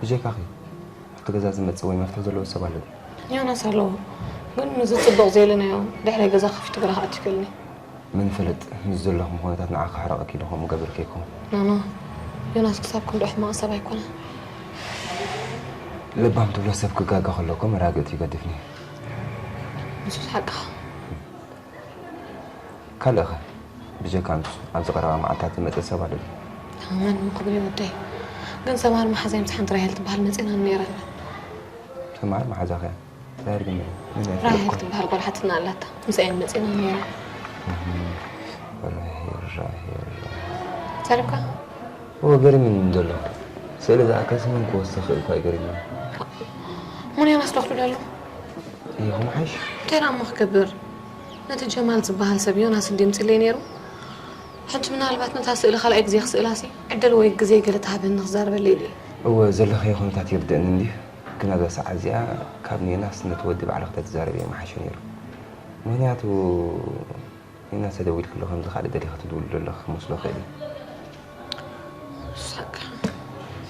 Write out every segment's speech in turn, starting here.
ብጀካኺ ኣብቲ ገዛ ዝመጽእ ወይ መፍትሒ ዘለዎ ሰብ ኣሎ ድዩ? ዮናስ ኣለዎ፣ ግን ምስዚ ጽቡቕ ዘይለናዮ ድሕሪ ገዛ ከፊቱ ግራ ክኣቱ ይክእልኒ። መን ይፈልጥ፣ ምስ ዘለኹም ኩነታት ንዓኺ ክሕረቐኪ ኢሉ ከምኡ ገበርኪ ኣይኮን። ኖኖ፣ ዮናስ ክሳብ ክንድኡ ሕማቕ ሰብ ኣይኮነን። ለባም ትብሎ ሰብ ክጋገ ከሎ እኮ መራግእቲ ይገድፍኒ። ንሱስ ሓቅኻ። ካልእኸ? ብጀካ ንሱ ኣብዚ ቀረባ መዓልታት ዝመጸ ሰብ ኣሎ ድዩ? መን እሞ ክብል እዩ ወደይ? ግን ሰማር መሓዛይ ምስ ሓንቲ ራሄል ትበሃል መጺእና ነይራ ኣላ። ሰማር መሓዛኺ እያ? ራሄል ግን መን እያ? መን እያ ራሄል ትፈልጥኩም? ትበሃል ጓል ሓትትና ኣላታ። ምስኣየን መጺእና ነይራ። እህም። ራሄል፣ ራሄል፣ ራሄል። ሰሊምካ? እወ፣ ገሪሙኒ ዘሎ። ስእሊ ዝኣክል ስም ክወስኽ ክእል እኳ እዩ ገሪሙኒ። ሙን ዮናስ ዶ ክድውል ኣሎ? ይኹም ሓይሽ? እንታይ ደኣ እሞ ክገብር? ነቲ ጀማል ዝበሃል ሰብ ዮናስ እንድዩ ኣምጺእለይ ነይሩ። ሕጂ ምናልባት ነታ ስእሊ ካልኣይ ግዜ ክስእላሲ ዕድል ወይ ግዜ ገለ ትሃበኒ ክዛረበለይ ኢለ እየ። እወ፣ ዘለኽዮ ኩነታት ይርድእኒ እንድዩ። ግን ኣብዛ ሰዓት እዚኣ ካብ ንዮናስ ነቲ ወዲ ባዕልኺ ተትዛረብዮ ምሓሸ ነይሩ። ምኽንያቱ ዮናስ ተደዊልክሉ ከምዚ ካልእ ደሊኺ ትድውሊ ዘለኺ ክመስሎ ይኽእል እዩ። ንስኻ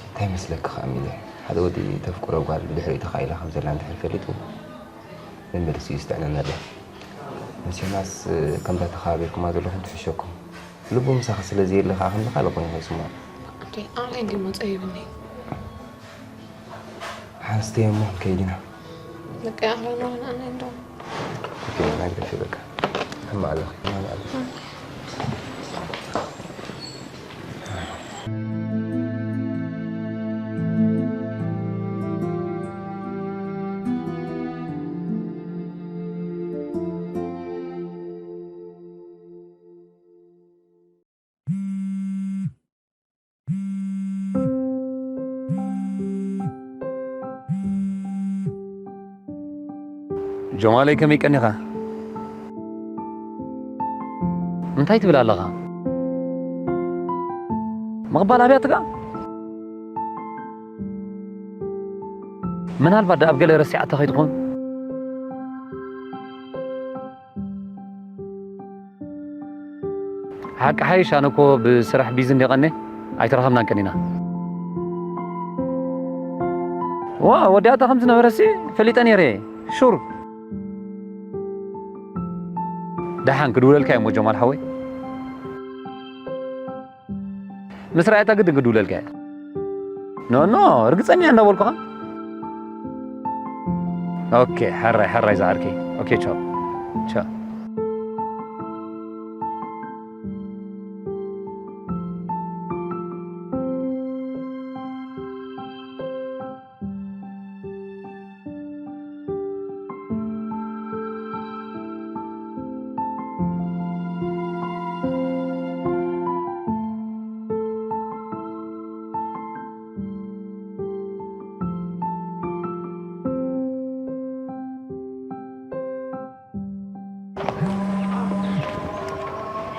እንታይ መስለኪ ከኣ ሚለ? ሓደ ወዲ ተፍቅሮ ጓል ብድሕሪኡ ተኻኢላ ከም ዘላ እንድሕር ፈሊጡ መመልሲኡ ይስጥዕነና ኣሎ። ምስ ዮናስ ከምዛ ተኸባቢርኩማ ዘለኹም ትሕሸኩም። ልቡ ምሳኺ ስለ ዘየለ ከኣ ከምዚ ካልእ ኮይኑ ከይስምዖ። እንዴ፣ ኣቕለይ እንድዩ መጸ ይብኒ። ሓንስቲ እሞ ክንከይድ ኢና። በቃ፣ ኣኽለና ወላና እንዶ። ኦኬ፣ ናይ ግደፊ በቃ። ሕማቕ ኣለኺ፣ ሕማቕ ኣለኺ። ጀማለይ፣ ከመይ ቀኒኻ? እንታይ ትብል ኣለኻ? ምቕባል ኣብያትካ? ምናልባት ደኣ ኣብ ገለ ረሲዓቶ ከይትኾን? ሓቂ ሓይሽ፣ ኣነ እኮ ብስራሕ ቢዚ እንደ ቀኔ ኣይተራኸብናን ቀኒና። ዋ፣ ወዲኣታ ከም ዝነበረሲ ፈሊጠ ነይረ። ሹር። ደሓን ክድውለልካ እየ እሞ ጀማል ሓወይ። ምስ ረኣየታ ግድን ክድውለልካ እየ። ኖ፣ ኖ፣ ርግጸኛ እንዳበልኩኻ። ኦኬ፣ ሕራይ፣ ሕራይ ዝዓርከይ። ኦኬ፣ ቻው። ቻው።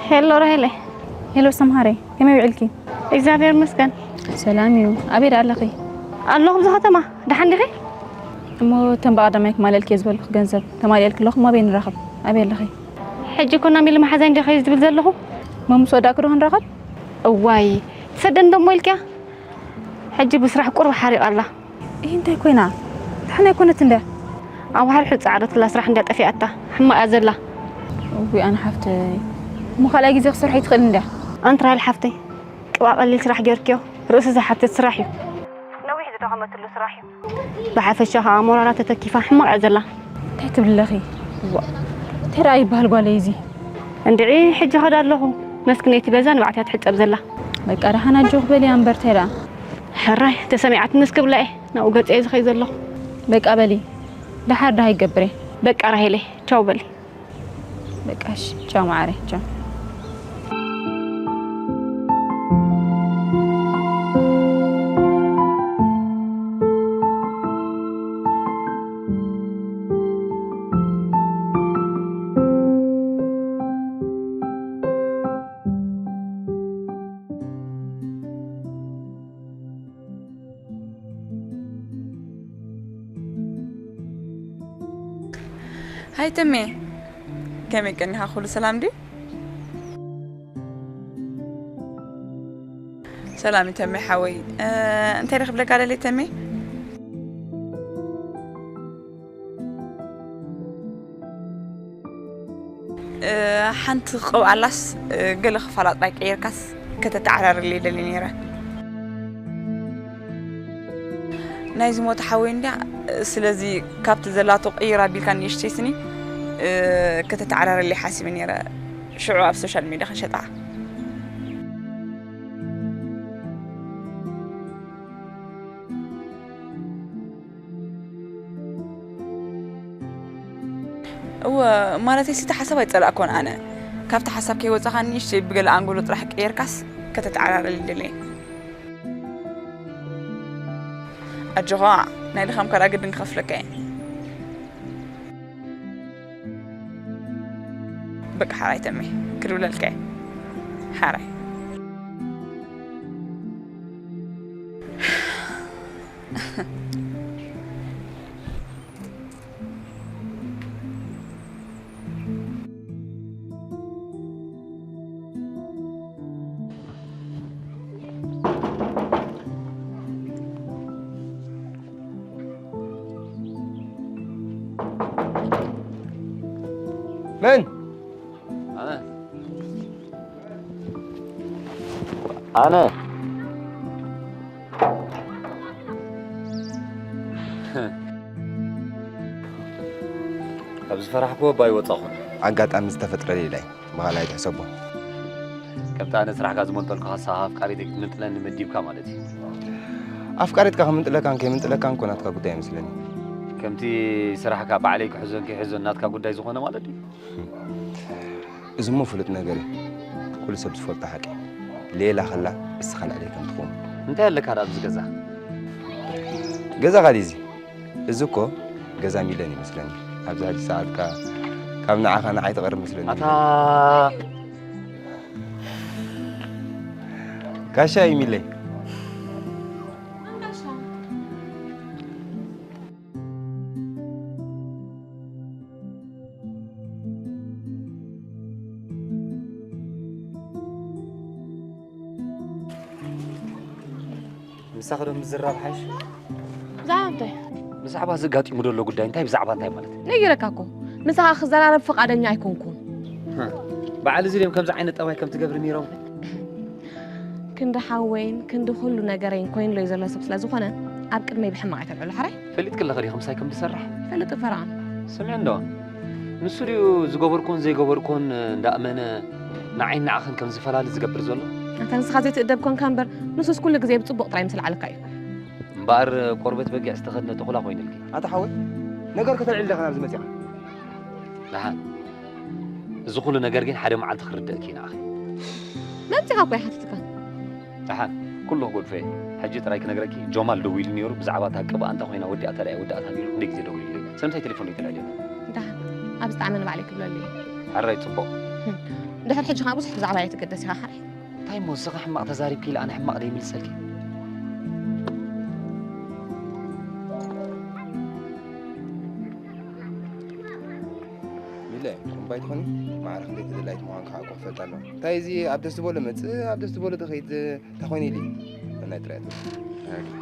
ሄሎ ራሄለ። ሄሎ ሰምሃረይ፣ ከመይ ውዕልኪ? እግዚኣብሔር ይመስገን። ሰላም እዩ። ኣበይ ደኣ ኣለኺ? ኣለኹ ኣብዚ ከተማ። ደሓን ዲኺ? እሞ እተን ብቐዳማይ ክማልእልኪ እየ ዝበልኩኺ ገንዘብ ተማሊእልኪ ኣለኹ፣ እሞ ኣበይ ንራኸብ? ኣበይ ኣለኺ? ሕጂ እኮ ናብ ሚሊ መሓዛይ እንዲኺ ዝብል ዘለኹ። እሞ ምስ ወዳእኪ ዶ ክንራኸብ? እዋይ፣ ትሰደኒ ዶ እሞ ኢልክያ? ሕጂ ብስራሕ ቁሩብ ሓሪቓ ኣላ። እይ፣ እንታይ ኮይና? ደሓን ኣይኮነት እንድያ? ኣብ ሓድሕድ ጻዕረትላ ስራሕ እንድያ ጠፊኣታ። ሕማቕ እያ ዘላ። እውይ፣ ኣነ ሓፍተይ። እሞ ካልኣይ ግዜ ክሰርሖ ይትኽእል እንድያ? ኣንቲ ራሄል ሓፍተይ፣ ቅብኣ ቀሊል ስራሕ ጌርክዮ። ርእሲ ዝሓትት ስራሕ እዩ። ነዊሕ ዝደኸመትሉ ስራሕ እዩ። ብሓፈሻ ከኣ ሞራላ ተተኪፋ ሕማቕ እያ ዘላ። እንታይ ትብሊ ኣለኺ? እዋእ፣ እንታይ ደኣ ይበሃል ጓለይ እዚ? እንድዒ፣ ሕጂ ኸዳ ኣለኹ። መስኪነይቲ በዛ ንባዕታ እያ ትሕጸብ ዘላ። በቃ፣ ደሓን ኣጆኺ በልያ እምበር፣ እንታይ ደኣ? ሕራይ፣ ተሰሚዓትንስ ክብላ እየ። ናብኡ ገጸ እየ ዝኸይድ ዘለኹ። በቃ በሊ፣ ደሓር ደሃይ ይገብር እየ። በቃ ራሄለይ፣ ቻው በሊ። በቃ እሺ፣ ቻው መዓረይ፣ ቻው። ሃይ ተሜ፣ ከመይ ቀኒኻ? ኩሉ ሰላም ድዩ? ሰላም እዩ ተሜ ሓወይ። እ፣ እንታይ ዶ ክብለካ ደልየ ተሜ? ሓንቲ ክቕብኣላስ ገለ ክፋላ ጥራይ ቀይርካስ ከተተዓራርለይ ደሊ ነይረ። ናይ ዝሞተ ሓወይ እንድያ። ስለዚ ካብቲ ዘላቶ ቅይር ኣቢልካ ንእሽተይ ስኒ ከተተዓራርለይ ሓሲበ ነይረ። ሽዑ ኣብ ሶሻል ሚድያ ክንሸጣ። እወ፣ ማለተይ፣ እቲ ሓሳብ ኣይጸላእኮን ኣነ። ካብቲ ሓሳብ ከይወጻኻ ንእሽተይ ብገለ ኣንጎሎ ጥራሕ ቀየርካስ ከተተዓራርል ይደለየ። ኣጆኻ፣ ናይ ድኻም ካልኣ ግድን ክኸፍለካ እየ። በቃ ሓራይ ተሜ፣ ክድውለልካ እየ። ሓራይ። መን? ኣነ። ኣነ። ኣብ ዝፈራሕክዎ እባ ኣይወጻኹን። ኣጋጣሚ ዝተፈጥረ ሌላ እዩ። ብኻልኣይ ትሕሰቦ። ከምቲ ኣነ ስራሕካ ዝመንጠልኩኻ፣ ንስኻ ኣፍቃሪተይ ክትምንጥለኒ መዲብካ ማለት እዩ። ኣፍቃሪትካ ክምንጥለካን ከይምንጥለካን እኮ ናትካ ጉዳይ ይመስለኒ። ከምቲ ስራሕካ ባዕለይ ክሕዞን ከይሕዞን ናትካ ጉዳይ ዝኾነ ማለት ድዩ? እዚ እሞ ፍሉጥ ነገር እዩ። ኩሉ ሰብ ዝፈልጦ ሓቂ። ሌላ ከላ እስኻ ልዕለይ ከም ትኸውን። እንታይ ኣለካ ደኣ ኣብዚ ገዛ? ገዛኻ ድዩ እዚ? እዚ እኮ ገዛ ሚለን ይመስለኒ። ኣብዚ ሕጂ ሰዓት ከኣ ካብ ንዓኻ ንዓይ ትቐርብ መስለኒ። ኣታ ጋሻ እዩ ሚለይ። ምሳኺ ዶ ምዝራብ ሓይሽ? ብዛዕባ እንታይ? ብዛዕባ እዚ ኣጋጢሙ ዘሎ ጉዳይ እንታይ፣ ብዛዕባ እንታይ ማለት? ነጊረካ እኮ፣ ምሳኻ ክዘራረብ ፍቓደኛ ኣይኮንኩን። በዓል እዚ ድዮም ከምዚ ዓይነት ጠባይ ከም ትገብሪ ነይሮም? ክንዲ ሓወይን ክንዲ ኩሉ ነገረይን ኮይኑለይ ዘሎ ሰብ ስለ ዝኾነ፣ ኣብ ቅድመይ ብሕማቕ ኣይተልዕሎ፣ ሓራይ? ፈሊጥኪ ኣለኺ ዲኺ ምሳይ ከም ዝሰርሕ? ይፈልጥ እፈርዖን። ስምዒ እንዶ፣ ንሱ ድዩ ዝገበርኩን ዘይገበርኩን እንዳእመነ ንዓይን ንዓኽን ከም ዝፈላሊ ዝገብር ዘሎ? ኣንታ ንስኻ ዘይትእደብ ኮንካ እምበር፣ ንሱስ ኩሉ ግዜ ብጽቡቕ ጥራይ ምስ ለዓለካ እዩ። እምበኣር ቆርበት በጊዕ ዝተኸድነ ተኹላ ኮይኑልኪ። ኣታ ሓወይ፣ ነገር ከተልዕል ዲኻ ናብዚ መጺኻ? ደሓን፣ እዚ ኩሉ ነገር ግን ሓደ መዓልቲ ክርደእኪ ንዓኺ። መምጺኻ እኮ ይሓትትካ። ደሓን፣ ኩሉ ክጎድፎ እየ። ሕጂ ጥራይ ክነግረኪ፣ ጆማል ደዊሉ ነይሩ፣ ብዛዕባ እታ ቅብኣ እንታይ ኮይና ወዲኣታ ድያ ወዳእታ ነይሩ፣ ክንደይ ግዜ ደዊሉለይ። ስለምንታይ ቴሌፎን ዘይተልዕልዮ? ደሓን፣ ኣብ ዝጠዓመኒ ባዕለይ ክብለሉ እየ። ሕራይ፣ ጽቡቕ። ድሕሪ ሕጂ ከኣ ብዙሕ ብዛዕባ ኣይትገደስ ኢኻ፣ ሓራይ። እንታይ እሞ፣ ንስኻ ሕማቕ ተዛሪብኪ ኢለ ኣነ ሕማቕ ደይምልሰልኪ? ሚለ፣ እምባይ ትኾኒ? ማዕረ ክንደይ ተደላይት ምዃንካ እኮ ክፈልጥ ኣለዎ። እንታይ እዚ ኣብ ደስ ዝበሎ መጽእ፣ ኣብ ደስ ዝበሎ ትኸይድ፣ እንታይ ኾይኑ ኢሉ እዩ? ናይ ጥራይ ኣትበል።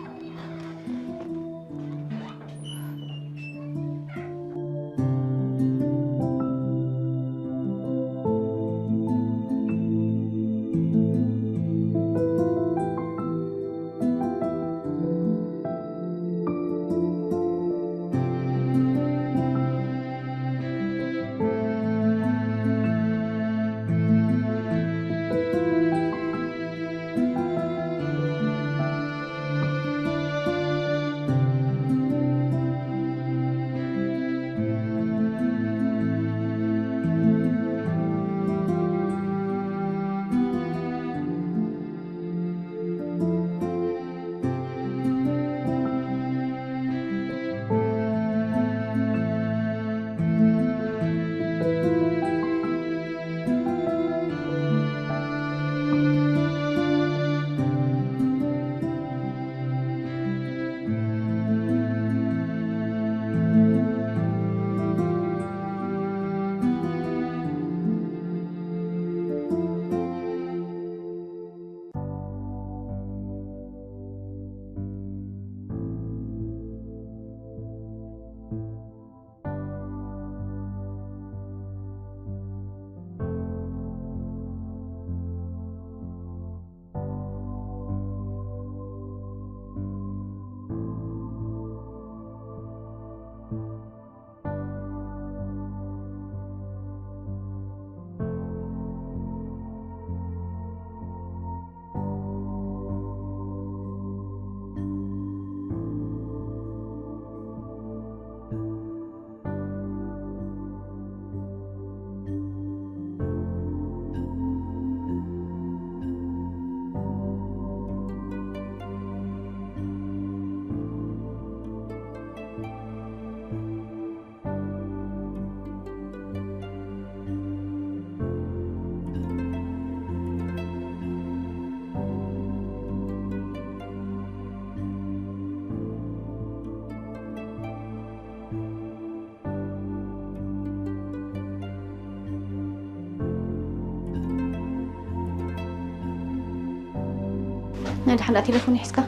ናይ ደሓን ደኣ ቴሌፎን ሒዝካ?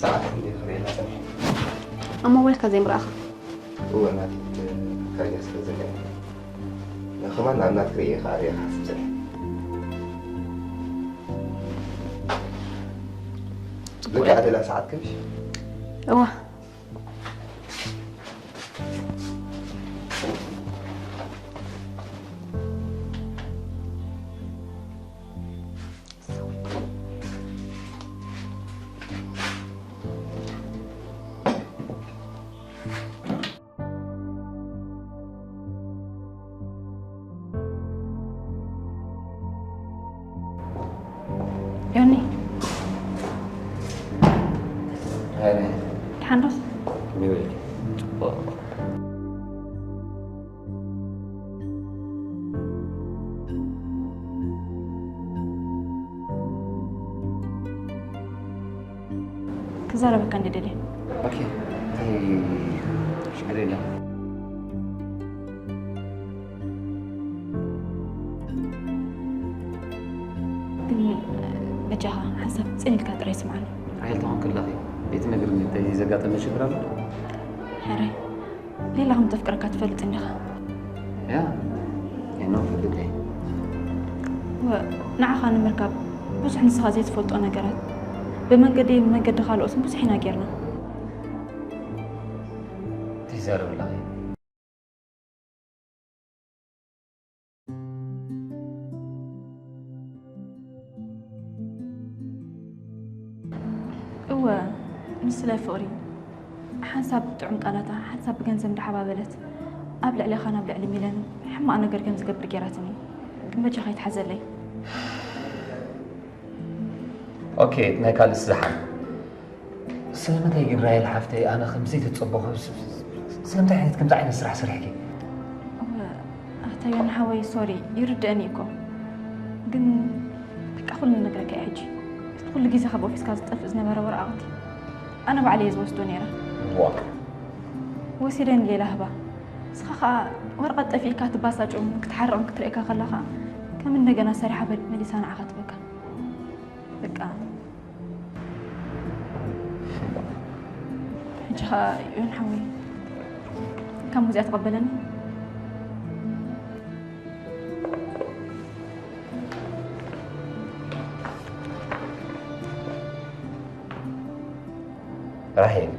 ሰዓት እንዲ ክርእየላ ጸኒሐ። ኣብ ሞባይልካ ዘይምረኣኻ? እወ፣ ናተይ ካርያ ስለ ዘለኒ። ንኸማን ናብ ናትክ ርእየ ክኣ ርእየ ክሓስብ ጸኒሐ። ጽቡቕ ልክዕ እዩ። ኣደላ ሰዓት ክምሽ? እወ። ዮኒ፣ ሃይ፣ ደሓን ዶስ? ከመይ ውዒልኪ? ጽቡቕ። ክዛረበካ እንደ ደልየ። ኦኬ፣ እንታይ ሽግር የለን። ግን በጃኻ ሓንሳብ ጽን ኢልካ ጥራይ ስምዓኒ። ራሄል ተኾንኪ ኣለኺ፣ ዘይትነግርኒ እንታይ ዘጋጠመ ሽግር ኣሎ? ሕራይ፣ ሌላ ከም ተፍቅረካ ትፈልጥ እንዲኻ። ያ፣ ኖ፣ ፈልጥ እየ። ወ-፣ ንዓኻ ንምርካብ ብዙሕ ንስኻ ዘይትፈልጦ ነገራት ብመንገደይን ብመንገዲ ካልኦትን ብዙሕ ኢና ጌርና። እንታይ ትዛረቢ ኣለኺ? እወ፣ ንስለ ፍቕሪ ሓንሳብ ብጥዑም ቃላታ፣ ሓንሳብ ብገንዘብ እንዳሓባበለት ኣብ ልዕሌኻን ኣብ ልዕሊ ሚለን ሕማቕ ነገር ከም ዝገብር ጌራትኒ። ግን በጃኻ ኣይትሓዘለይ። ኦኬ፣ ናይ ካልእ ዝሓል። ስለምንታይ ግን ራሄል ሓፍተይ ኣነ ከም ዘይተጸበኹ ስ-፣ ስ-፣ ስለምንታይ ዓይነት ከምዚ ዓይነት ስራሕ ሰሪሕኪ? እወ፣ ኣታ ዮኒ ሓወይ፣ ሶሪ፣ ይርድእኒ እኮ። ግን በቃ ኩሉ ነግረካ እየ ሕጂ። እቲ ኩሉ ግዜ ካብ ኦፊስካ ዝጠፍእ ዝነበረ ወረቓቕቲ ኣነ ባዕለይ እየ ዝወስዶ ነይረ። ዋ። ወሲደ ንሌላ ህባ። ንስኻ ኸኣ ወረቐት ጠፊእካ ትባሳጭውን ክትሓርቕን ክትርእየካ ከላ ኸኣ ከም እንደገና ሰሪሓ በል መሊሳ ንዓኻ ትበካ። በቃ። ሕጂ ኸኣ ዮን ሓወይ፣ ካብ ሙዚያ ተቐበለኒ። ራሄል፣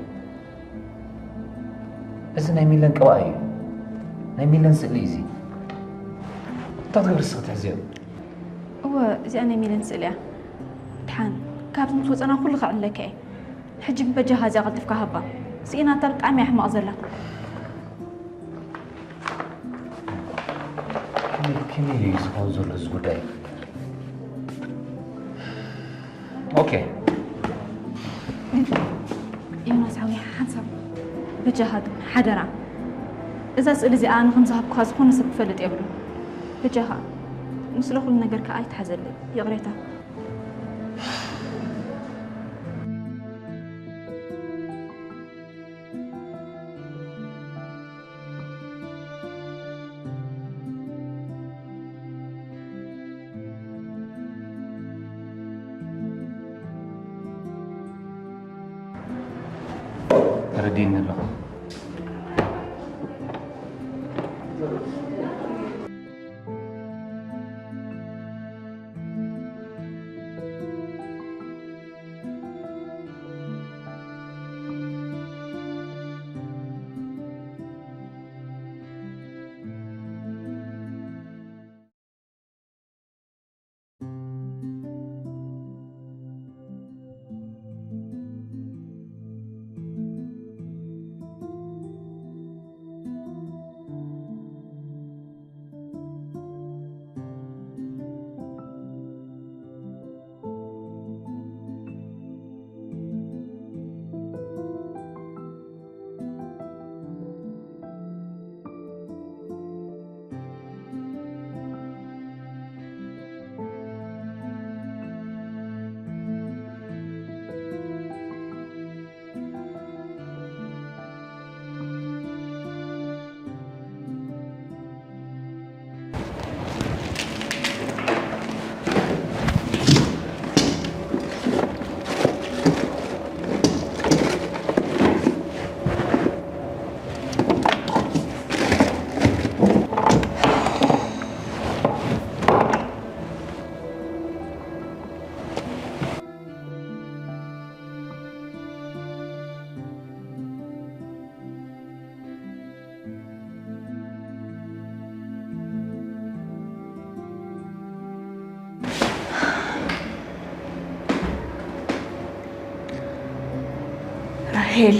እዚ ናይ ሚለን ቀባእ እዩ። ናይ ሚለን ስእሊ እዩ እዚ። እንታይ ክትገብሪ እስኺ ትሕዝዮ? እወ፣ እዚኣ ናይ ሚለን ስእሊ እያ። ድሓን ካብዚ ምስ ወጸና ኩሉ ከዕልለካ እየ። ሕጂ በጃኻ እዚኣ ቀልጢፍካ ሃባ። ስኢናታ ብጣዕሚ እያ ሕማቕ ዘላ። ከመይ፣ ከመይ እዩ ዝኸውን ዘሎ እዚ ጉዳይ? ኦኬ። ዮናስ ሓወይ፣ ሓንሳብ በጃኻ ግን ሓደራ፣ እዛ ስእሊ እዚኣ ኣነ ከም ዝሃብኩኻ ዝኾነ ሰብ ክፈልጥ የብሉን። በጃኻ፣ ንስለ ኩሉ ነገርካ ኣይትሓዘለይ። ይቕሬታ። ተረዲእኒ ኣለኹ። ራሄል።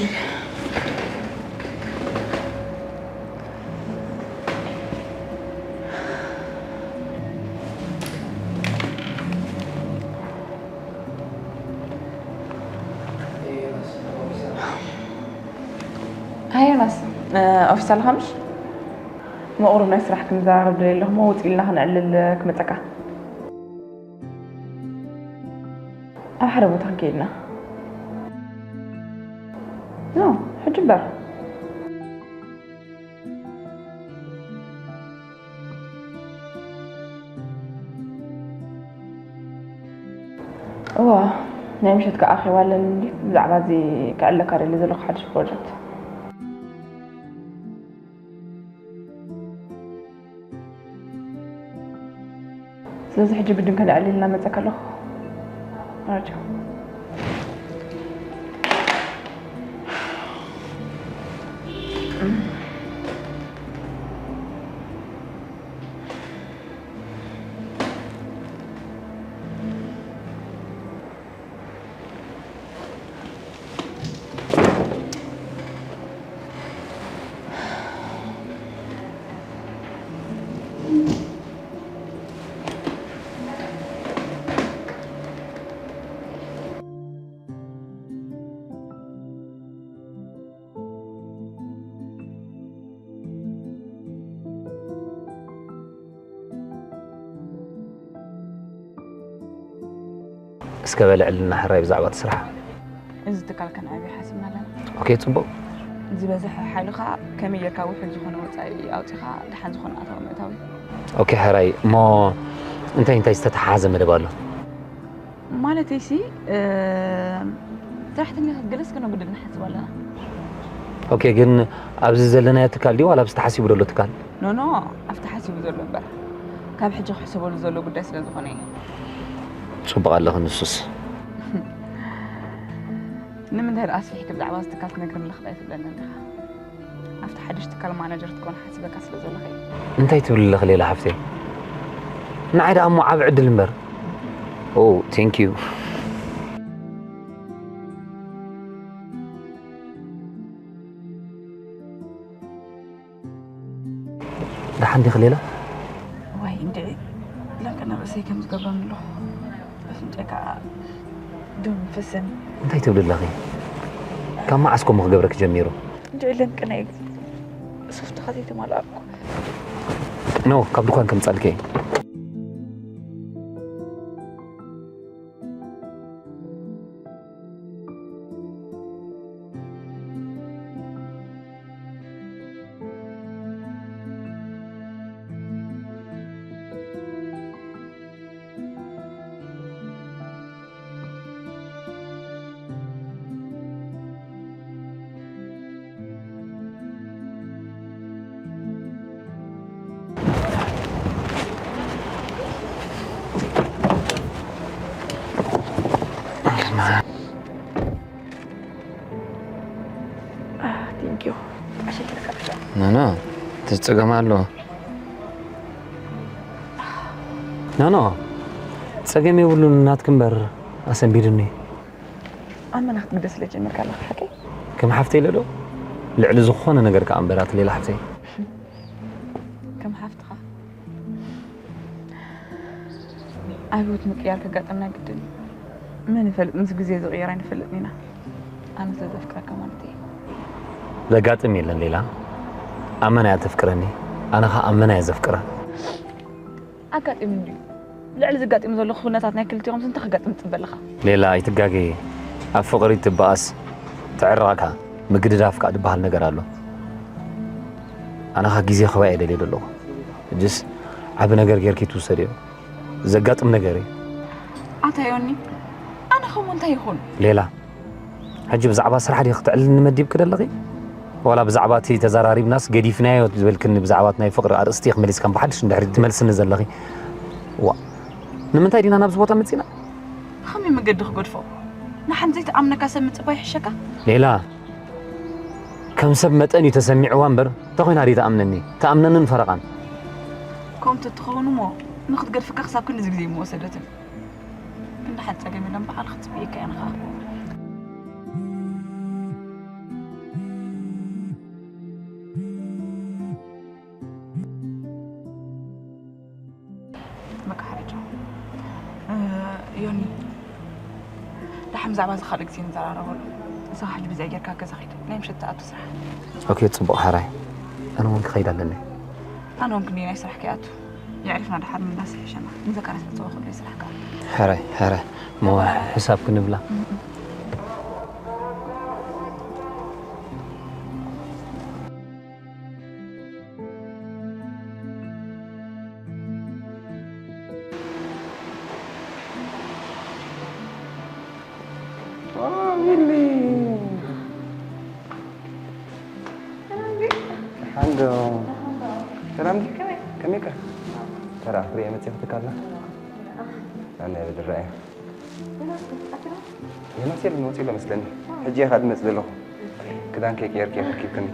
ኣይ ዮናስ፣ ኦፊስ ኣለኻ ምሽ? መቕሩብ ናይ ስራሕ ክንዘራረብ ደልየ ኣለኹ እሞ ውፅእ ኢልና ክነዕልል ክመፀካ። ኣብ ሓደ ቦታ ክንከይድ ኢና። ኖ፣ ሕጂ እምበር። እዋ፣ ናይ ምሸት ከኣ ኣኼባ ኣለኒ እንዲ ብዛዕባ እዚ ክዕለካ ደሊ ዘለኹ ሓድሽ ፕሮጀክት። ስለዚ ሕጂ ግድን ከነዕልልና መጸ ከለኹ። ራጃ። እስከ በልዕልና ሕራይ ብዛዕባ እቲ ስራሕ። እዚ ትካል ከነዕብዮ ሓሲብና ኣለና። ኦኬ፣ ጽቡቕ። ዝበዝሐ ሓይልኻ ከመይ ጌርካ ውሑድ ዝኾነ ወጻኢ ኣውጺኻ ደሓን ዝኾነ ኣታዊ ምእታዊ። ኦኬ፣ ሕራይ እሞ እንታይ እንታይ ዝተተሓሓዘ መደብ ኣሎ? ማለተይሲ፣ እ፣ ሰራሕተኛ ክትግለስ ከነጉድል ንሓስብ ኣለና። ኦኬ፣ ግን ኣብዚ ዘለናዮ ትካል ድዩ ዋላ ኣብዚ ተሓሲቡ ዘሎ ትካል? ኖ፣ ኖ፣ ኣብቲ ሓሲቡ ዘሎ እምበር። ካብ ሕጂ ክሕሰበሉ ዘሎ ጉዳይ ስለ ዝኾነ እዩ። ጽቡቕ ኣለኺ ንሱስ። ንምንታይ ደኣ ኣስፊሕኪ ብዛዕባ እዚ ትካል ትነግርኒ ኣለኺ ኣይትብለንን ዲኻ? ኣብቲ ሓድሽ ትካል ማናጀር ክትኮን ሓሲበካ ስለ ዘለኺ እዩ። እንታይ ትብሊ ኣለኺ ሌላ ሓፍተይ? ንዓይ ደኣ እሞ ዓቢ ዕድል እምበር። ኦ፣ ቴንክ ዩ። ደሓን ዲኺ ሌላ? ዋይ እንድዒ፣ ለንቅነ ርእሰይ ከም ዝገብረኒ ኣለኹ። ኣፍንጫይ ከዓ ደም ይፈሰኒ። እንታይ ትብሊ ኣለኺ? ካብ መዓስ ከምኡ ክገብረኪ ጀሚሩ? እንድዒ ለንቅነ እዩ። ሶፍት ተኸቲተ ማልኣኩ። ኖ፣ ካብ ድኳን ከምጻልኪ እየ። ኖ፣ ኖ፣ እቲ ጸገም ኣሎ። ኖ፣ ኖ፣ ጸገም የብሉን፣ ናትኪ እምበር ኣሰንቢድኒ። ኣመና ክትግደ ስለ ጀመርካ ኣለኻ ሓቀይ? ከም ሓፍተይ ኢለ ዶ? ልዕሊ ዝኾነ ነገር ከኣ እምበር ኣቲ ሌላ ሓፍተይ። ከም ሓፍትኻ ኣብ ህይወት ምቅያር ከጋጥመና ግድን እዩ። መን ይፈልጥ፣ ምስ ግዜ ዝቕየር ኣይንፈልጥን ኢና። ኣነ ስለ ዘፍቅረካ ማለት እየ። ዘጋጥም የለን ሌላ። ኣመና እያ ተፍቅረኒ፣ ኣነ ኸኣ ኣመና እየ ዘፍቅራ። ኣጋጢሙ እንድዩ። ልዕሊ ዘጋጢሙ ዘሎ ኩነታት ናይ ክልቲኦም ስንት ከጋጥም ትጽበ ኣለኻ? ሌላ ኣይትጋገዪ። ኣብ ፍቕሪ ትበኣስ ትዕረቕ እካ፣ ምግድዳፍ ከኣ ዝበሃል ነገር ኣሎ። ኣነ ኸኣ ግዜ ክህባ እየ ደልየ ዘለኹ። ሕጅስ ዓቢ ነገር ጌርኪ ትውሰድዮ። ዘጋጥም ነገር እዩ። ኣታ ዮኒ፣ ኣነ ኸሞ እንታይ ይኹን? ሌላ፣ ሕጂ ብዛዕባ ስራሕ ዲኺ ክተዕልልኒ መዲብኪ ዘለኺ? ዋላ ብዛዕባ እቲ ተዘራሪብናስ ገዲፍናዮ ዝበልክኒ ብዛዕባ እቲ ናይ ፍቕሪ ኣርእስቲ ኢኺ መሊስካ ብሓድሽ እንድሕሪ ትመልስኒ ዘለኺ? ዋ፣ ንምንታይ ዲና ናብዚ ቦታ መጺና? ብኸመይ መገዲ ክገድፎ? ንሓንቲ ዘይትኣምነካ ሰብ ምጽባይ ይሕሸካ? ሌላ፣ ከም ሰብ መጠን እዩ ተሰሚዕዋ እምበር፣ እንተኾይና ድዩ ትኣምነኒ? ትኣምነንን ፈረቓን። ከምኡ ተትኸውን እሞ፣ ንኽትገድፈካ ክሳብ ክንድዚ ግዜ ምወሰደትን። እንዳ ሓንቲ ጸገም የለን፣ ብዓል ክትጽበየካ እያ ንኻ። ብዛዕባ እዚ ካልእ ግዜ ንዘራረበሉ። ንስኻ ሕጂ ብዚኣ ጌርካ ገዛ ኺድ፣ ናይ ምሸት ትኣቱ ስራሕ። ኦኬ፣ ጽቡቕ ሕራይ። ኣነ እውን ክኸይድ ኣለኒ። ኣነ እውን ክንደይ ናይ ስራሕ ከይኣቱ። የዕሪፍና ድሓር ምምላስ ይሕሸና። ንዘካርያስ መጸወ ክብሎ ስራሕ ከኣ። ሕራይ፣ ሕራይ። እሞ ሕሳብ ክንብላ። ኦ፣ ሚሊ። ሓንዶ። ሰላም ድዩ? ከመይ ኢኻ? ተራ ክሪኦ መጺኹ ትካልና። ኣነ ብድራ እየ። ዮናስ የለን፣ ወጺኡ ኣሎ መስለኒ። ሕጂ እየ ኻኣ ዝመጽእ ዘለኹ። ክዳንከይ ቀይርኪ እየ ተረኪብክኒ።